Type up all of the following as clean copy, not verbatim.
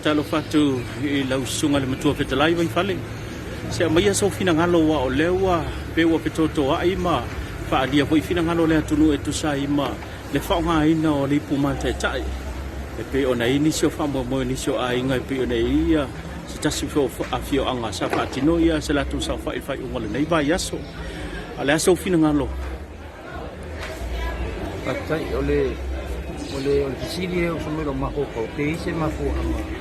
Faatalofa atu i lau susuga i le Matua Fetalai Vaifale. Se aumaia sou finagalo aua o lea ua pei ua fetotoai ma faaalia foi finagalo o le atunuu e tusa ai ma le faaaogaina o le ipu mataitai e pei ona i ai nisi o faamoemoe o nisi o aiga e pei ona i ai ia se tasi foi o afioaga sa faatino ia se latou saofai i le faaiuga o lenei vaiaso. A o le a sou finagalo? Faafetai. O le o le o le fesili e oso mai lou mafaufau, pe i ai se mafuaaga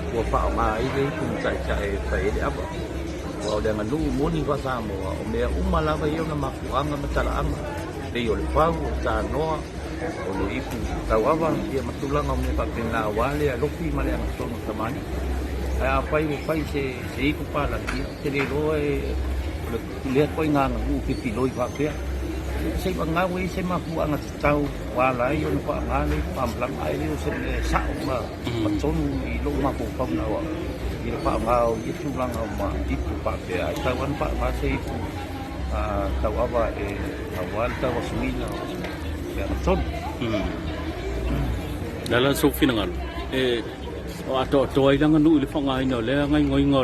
ua faaaoga ai le ipu mataitai e fai ai le ava. Aua o le aganuu moni faa-Samoa, o mea uma lava e i ai ona mafuaaga ma talaaga, e pei o le fau, o le tanoa, o le ipu tauava, ia ma tulaga o mea faapena aua le alofi ma le agatonu o tamalii. Ae afai ua fai se se ipu palagi, ia ou te le iloa e o le lea ituaiga aganuu pipiloi faapea. Seiavagana ua i ai se mafuaaga tatau ua ala ai ona faaaoga le ipu faamatalaga, ae le o se mea e sao ma tonu i lou mafaufau na o au i le faaaoga o ia tulaga ma ipu faapea. Ae tatau lava ona faaaoga se ipu tauava aua le tauasuina o le agatonu. O le a la sou finagalo e atoatoa ai le aganuu i le faaaogaina o lea gaoioiga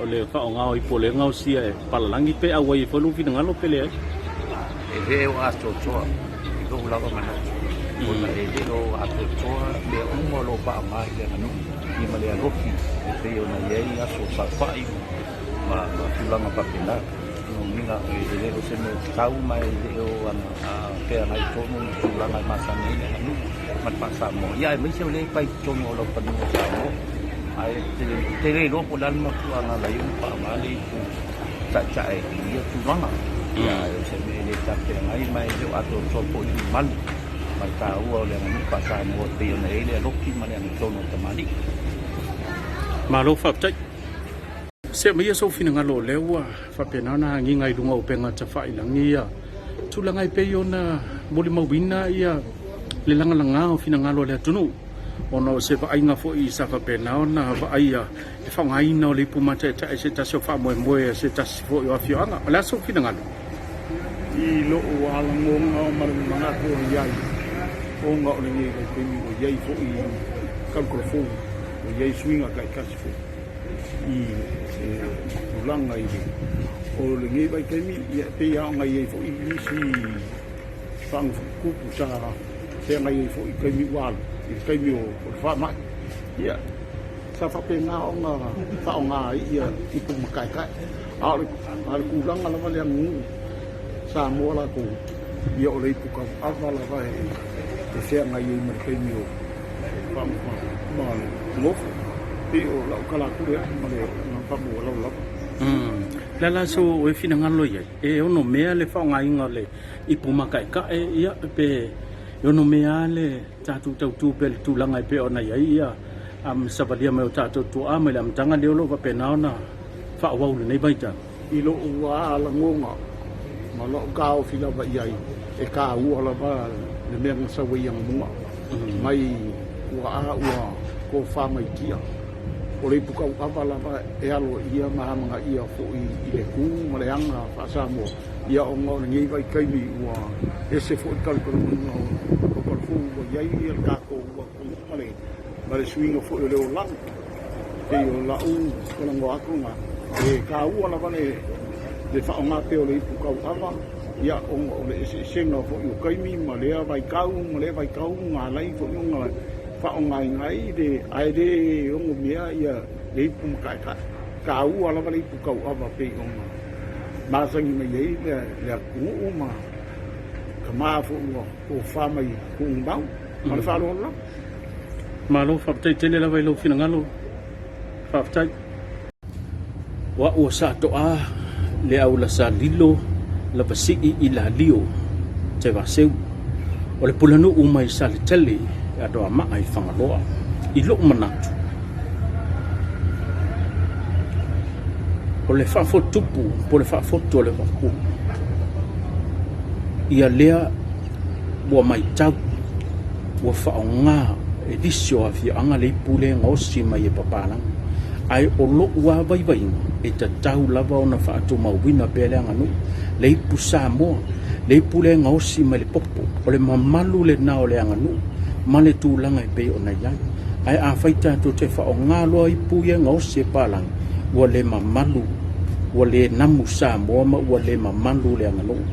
o le faaaoga o ipu o lea e gaosia e palalagi pe auai ai foi lou finagalo pe leai? E le o atoatoa i lou lava manatu, ona e le o atoatoa mea uma o lo o faaaoga i le aganuu ia ma le alofi e pei ona i ai aso saofai ma tulaga faapena. O lona uiga e le o se mea tatau ma e le o feagai tonu i tulaga e masani ai le aganuu ma le faa-Samoa, ia aemaise o lea e fai i totonu o laufanua o Samoa. Ae ou te le iloa po o le a le mafuaaga na ala ai ona faaaoga le ipu ta'eta'e i ia tulaga. Ia ae o se mea e le talafeagai ma e le o atoatoa foi le mamalu ma le taua o le aganuu faa-Samoa e pei ona i ai le alofi ma le agatonu o tamalii. Malo faafetai. See maia sou finagalo o lea ua faapena ona agiga i luga o upega tafailagi ia tulaga e pei ona molimauina ia le lagalaga o finagalo o le atunuu ona o se vaaiga foi sa faapena ona vaaia le faaaogaina o le ipu mataitai e se tasi o faamoemoe a se tasi foi o afioaga. O le a sou finagalo? I lou alagoga ma le manatu o i ai, ona o lenei vaitaimi ua i ai foi talutalufou, ua i ai suiga taitasi foi i se tulaga i le o lenei vaitaimi, ia e pei lava ona i ai foi nisi faagutupu sa feagai ai foi i taimi ua alu, i le taimi o le faamai. Ia, sa faapena ona faaaoga ai ia ipu mataetae. A o le tulaga lava le aganuu Samoa latou, ia o le ipu tauava lava e feagai ai ma le taimi o ma le nofo. Pei o lau tala atu lea ma le agaga faamaualalo lava. O le a la sou finagalo i ai? E ono mea le faaaogaina o le ipu mataetae, ia pe e ono mea lava le tatou tautu pea i le tulaga e pei ona i ai ia savalia mai o tatou tuaa mai le amataga lea o lo o faapena ona faaauau i lenei vaitau? I lou lava lagona ma lou taofi lava i ai, e taua lava le mea na sau ai anamua mai tuaa ua tofa mai tia. O le ipu tauava lava e aloaia ma amanaia foi i le tu ma le aga faa-Samoa, ia ona o lenei vaitaimi ua ese foi le talitonuga o Taupalafou ua i ai le tatou atunuu ma le ma le suiga foi o le olaga. E pei o lau talanoa atu lena, e taua lava le faaaoga pea o le ipu tauava, ia ona o le eseesega foi o taimi ma lea vaitau ma lea vaitau na ala ai foi ona faaaogaina ai le, ae le onomea le ipu mataetae. E taua lava le ipu tauava e pei ona masani mai ai le atunuu ma tama foi ua tofa mai Tuugamau. Ma le faaaloalo lava. Malo faafetai tele lava i lou finagalo. Faafetai. O au o Satoa le aulasa lilo lavasii i Lalio Taivaseu o le Pulenuu mai Saletele e Adoamaa i Fagaloa. I lou manatu, o le faafotutupu po o le faafotu o le uafu, ia lea ua matau ua faaaoga e nisi o afioaga le ipu lea e gaosi mai e papalagi. Ae o lou lava vaivaiga, e tatau lava ona faatumauina pea le aganuu, le ipu Samoa, le ipu lea e gaosi mai le popo. O le mamalu lena o le aganuu ma le tulaga e pei ona i ai. Ae afai tatou te faaaoga loa ipu ia e gaosi e palagi, ua le mamalu, ua le namu Samoa ma ua le mamalu le aganuu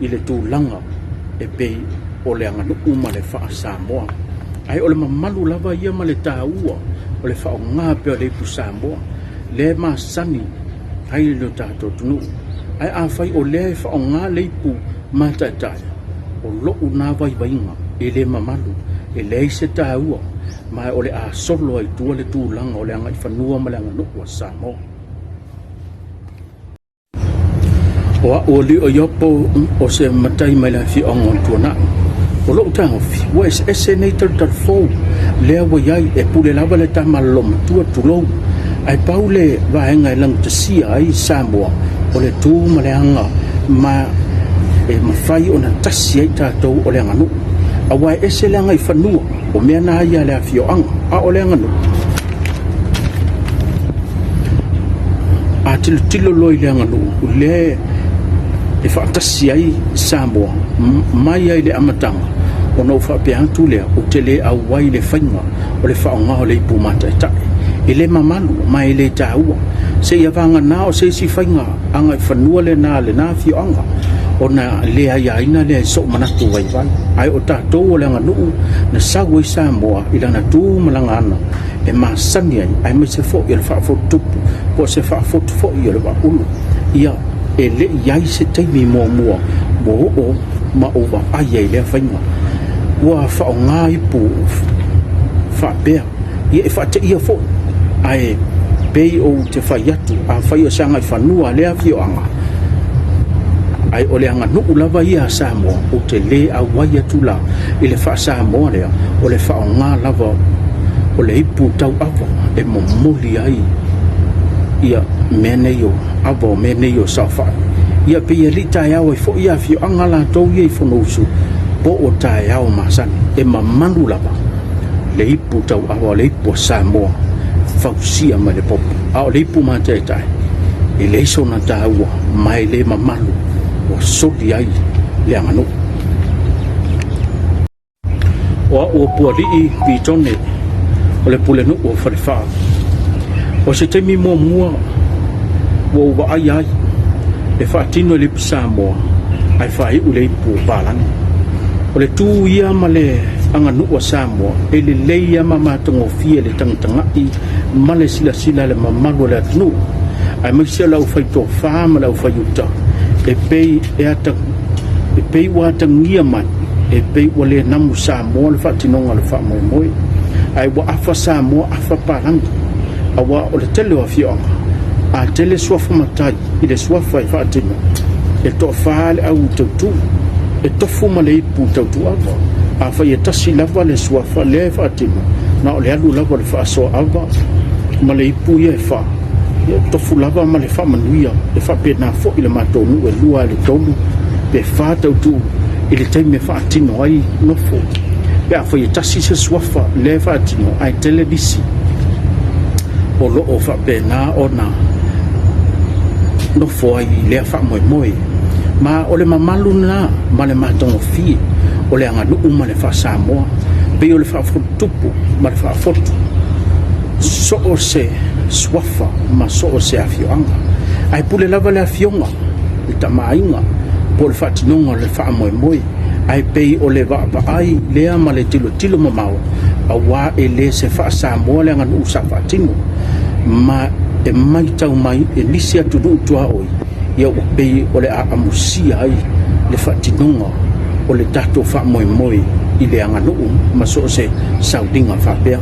i le tulaga e pei o le aganuu ma le faa-Samoa. Ae o le mamalu lava ia ma le taua o le faaaoga pea o le ipu Samoa, lea e masani ai lo tatou atunuu. Ae afai o lea e faaaoga le ipu mata'etae, o lo'u na vaivaiga e le mamalu, e leai se taua, ma o le a solo ai tua le tulaga o le agaifanua ma le aganuu a Samoa. O a'u o Lio Iopo o se matai mai le afioaga o Tuanai. O lo'u taofi, ua eseese nei talutalu fou lea ua i ai, e pule lava le tama lolomatua, tulou, ae pau le vaega e lagatasia ai Samoa o le tu ma le aga ma e mafai ona tasi ai tatou o le aganuu. Aua e ese le agaifanua, o mea na ia a le afioaga, a o le aganuu, a tilotilo loa i le aganuu, o lea e faatasi ai Samoa mai ai le amataga, ona ou faapea atu lea, ou te le auai i le faiga o le faaaoga o le ipu mata'etae. E le mamalu ma e le taua. Seia vagana o se isi faiga agaifanua lena a lena afioaga, ona le aiaina lea i sou manatu vaivai. Ae o tatou o le aganuu na sau ai Samoa i lana tu ma lana ana e masani ai, aemaise foi o le faafotutupu po o se faafotu foi o le vaaulu. Ia, e le i i ai se taimi muamua ua oo ma ou vaai ai i lea faiga. Ua faaaoga ipu faapea, ia e faateia foi, ae pei ou te fai atu, afai o se agaifanua a lea afioaga, ae o le aganuu lava ia a Samoa, ou te le auai atu la i le faa-Samoa lea, o le faaaoga lava o le ipu tauava e momoli ai ia mea nei o ava, o mea nei o saofai. Ia pei e alii taeao ai foi ia afioaga latou ia i Fonousu, po o taeao masani, e mamalu lava le ipu tauava o le ipu a Samoa fausia mai le popo. A o le ipu mata'etae, e leai sona taua ma e le mamalu, ua soli ai le aganuu. O a'u o Pualii Pitone o le Pulenuu o Falefaa. O se taimi muamua ua ou vaaia ai e faatino i le ipu Samoa ae faaiu le ipu o Palani. O le tu ia ma le aganuu a Samoa e lelei lava ma matagofie le tagataga'i ma le silasila a le mamalu o le atunuu, aemaise o le aufaitofa ma le aufaiuta e pei e ata e pei ua atagia mai e pei ua le namu Samoa le faatinoga o le faamoemoe, ae ua afa Samoa afa palagi, aua o le tele o afioaga a tele suafa matai i le suafa e faatino e toafa le au tautu e tofu ma le ipu tautuava. Afai e tasi lava le suafa lea e faatino, na o le alu lava o le faasoa ava ma le ipu ia e fa, ia tofu lava ma le faamanuia. E faapena foi le matou nuu e lua i le tolu pe fa tautuu i le taimi e faatino ai nofo. Pe afai e tasi se suafa lea e faatino ae tele nisi o lo o faapena ona nofo ai i lea faamoemoe. Ma o le mamalu lena ma le matagofie o le aganuu ma le faa-Samoa, pei o le faafotutupu ma le faafotu so o se suafa ma so o se afioaga. Ae pule lava le afioga, le tamaaiga po o le faatinoga o le faamoemoe, ae pei o le vaavaai lea ma le tilotilo mamao, aua e le se faa-Samoa le aganuu sa faatino, ma e matau mai e nisi atunuu tuaoi, ia ua pei o le a amusia ai le faatinoga o le tatou faamoemoe i le aganuu ma so o se sauniga faapea.